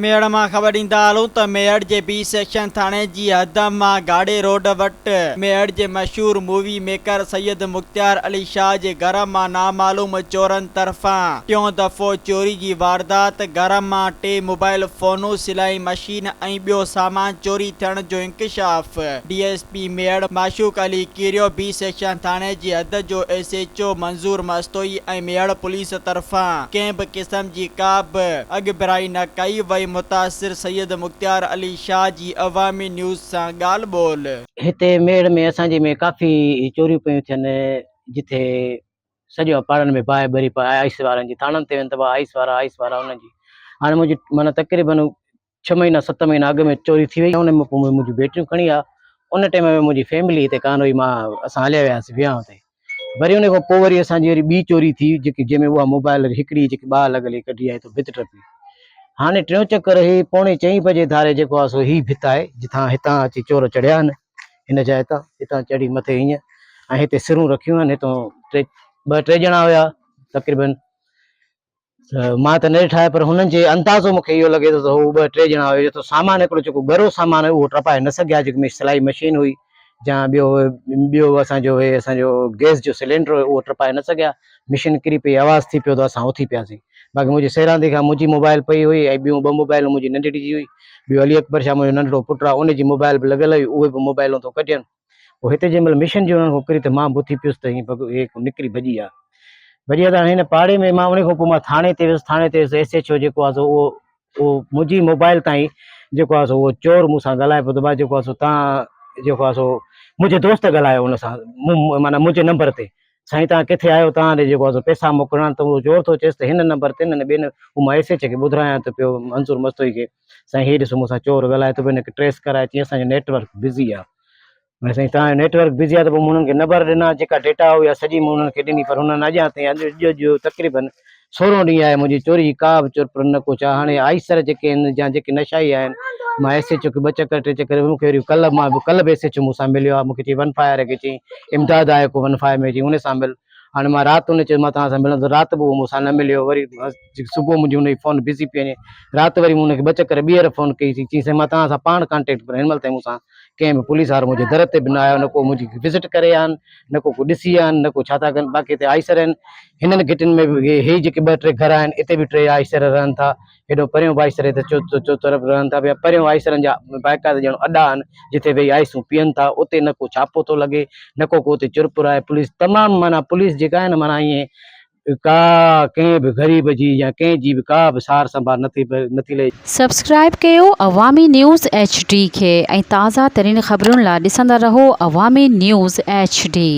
ميهڙ مان خبر ڏيندا هلون ته ميهڙ جي بي سيڪشن ٿاڻي جي حد مان گاڏي روڊ وٽ ميهڙ جي مشهور مووي ميڪر سيد مختيار علي شاهه جي گهر مان نامعلوم چورن طرفان ٽيون دفعو چوري جي واردات، گهر مان ٽي موبائل فونون، سلائي مشين ۽ ٻيو سامان چوري ٿيڻ جو انڪشاف، D S P Mehar Mashooq Ali Kerio B section ٿاڻي جي حد جو S H O Manzoor Mastoi ۽ Mehar police طرفان ڪنهن به قسم جي ڪا به اڳڀرائي نه ڪئي وئي، متاثر سيد مختيار علي شاهه جي عوامي نيوز سان ڳالهه ٻولهه. هتي ميڙ ۾ اسان جي ۾ ڪافي چوريون پيون ٿين جٿي سڄو پاڙن ۾ باهه ٻري پئي آئيس وارن جي ٿاڻن تي وڃ ته آئيس وارا آئيس وارا انهن جي هاڻي منهنجي معنيٰ تقريبن ڇهه مهينا ست مهينا اڳ ۾ چوري ٿي وئي ان ۾ پوء منهنجون بيٽريون کڻي آيا ان ٽائيم ۾ منهنجي فيملي هتي ڪانه هئي مان اسان هليا وياسين ويهان تي وري ان کان پوء وري اسان جي وري ٻي چوري ٿي جيڪي جنهن ۾ اها موبائل وري هڪڙي جيڪي ٻاهر لڳل هئي ڪڍي آئي ته ڀت ٽپي. هاڻي ٽيون چڪر هي پوڻي چئين بجي ڌاري جيڪو آهي سو هي ڀت آهي جتان هتان اچي چور چڙهيا آهن هن جاء تان هتان چڙهي مٿي هيئن ۽ هتي سرون رکيون آهن هتون ٽي ٻه ٽي ڄڻا هيا تقريبن ته مان ته نه ڏٺا آهي پر هنن جي اندازو مون کي اهو لڳي ٿو ته هو ٻه ٽي ڄڻا هيا جيترو سامان هڪڙو جيڪو ڳرو سامان هيو اهو ٽپائي نه سگهيا جيڪو ۾ سلائي مشين هئي يا ٻيو ٻيو اسان جو هي اسان جو گئس جو سلينڊر هيو اهو ٽپائي نه سگهيا مشين ڪري پئي آواز ٿي پيو ته اسان اٿي پياسين باقي منهنجي سيراندي کان منهنجي موبائل پئي هئي ۽ ٻيون ٻه موبائلون منهنجي ننڍڙي جي هئي ٻيو علي اڪبر شاهه منهنجو ننڍڙو پٽ آهي ان جي موبائل به لڳل هئي اهي به موبائلون ٿو ڪڍين پوء هتي جنهن مهل مشن جي انهن کان ڪري ته مان به اٿي پيس ته هي ڀڳ هي نڪري ڀڄي آ. ڀڄي آ ته هاڻي هن پاڙي ۾ مان ان کان پوء مان ٿاڻي تي ويس ٿاڻي تي ويس ايس ايڇ او جيڪو آ سو اهو اهو منهنجي موبائل تان ئي جيڪو آ سو اهو چور مون سان ڳالهائي پيو ته ڀاء جيڪو آ سو تان جيڪو آ سو منهنجي دوست ڳالهايو ان سان مون معنيٰ منهنجي نمبر تي سائين تان ڪٿي آهيو تان ڏي جيڪو آ سو پئسا موڪلڻا آهن ته اهو چور ٿو چيس ته هن نمبر تي نه ٻين اهو مان ايس ايڇ کي ٻڌرايان ٿو پيو منظور مستوئي کي سائين هي ڏسو مون سان چور ڳالهائي ٿو پيو هن کي ٽريس ڪرائي چي اسان جو نيٽ ورڪ بزي آ ڀئي سائين توهان جو نيٽ ورڪ بزي آ ته پوء مون انهن کي نمبر ڏنا جيڪا ڊيٽا هئي اها سڄي مون انهن کي ڏني پر انهن اڄان تائين اڄ اڄ جو تقريبن سورهون ڏينهن آهي منهنجي چوري جي ڪا به چر پر نه ڪو ڇا هاڻي آئيسر جيڪي آهن يا جيڪي نشائي آهن مان ايس ايڇ او کي ٻه چڪر ٽي چڪر مون کي وري ڪلهه مان به ڪلهه به ايس ايڇ او مون سان مليو آ مون کي چئي ون فائر کي چئي امداد آهي ڪو ون فائر ۾ چئي ان سان مل هاڻي مان رات ان چيو مان توهان سان ملندس رات به اهو مون سان نه مليو وري صبح منهنجي ان جي فون بزي پئي وڃي رات وري مون ان کي ٻه چڪر ٻيهر فون ڪئي چئي سائين مان توهان سان پاڻ ڪانٽيڪٽ ڪريان هن مهل تائين مون سان ڪنهن به پوليس وارو منهنجي در تي به نه آيو نه ڪو منهنجي وزٽ ڪري آيا آهن نه ڪو ڪو ڏسي آيا آهن نه ڪو ڇا ٿا ڪن باقي هتي آئيسر آهن هنن گهٽين ۾ به هي جيڪي ٻه ٽي گهر آهن اتي به ٽي آئيسر رهن ٿا هيڏو پريون به آئيسر هتي چوطرف رهن ٿا پيا پريون آئيسرن جا باقاعده ڄڻ اڏا آهن جتي ويهي آئيسون پيئن ٿا اتي نه ڪو ڇاپو ٿو لڳي نه ڪو ڪو اتي چرپر آهي پوليس تمام معنيٰ پوليس جيڪا آهي نه معنيٰ ائين ڪا ڪنهن به غريب جي يا ڪنهن جي به ڪا به سار سنڀال نٿي نٿي لهي. سبسڪرائيب ڪيو عوامي نيوز ايڇ ڊي کي ۽ تازه ترين خبرن لا ڏسندا رهو عوامي نيوز ايڇ ڊي.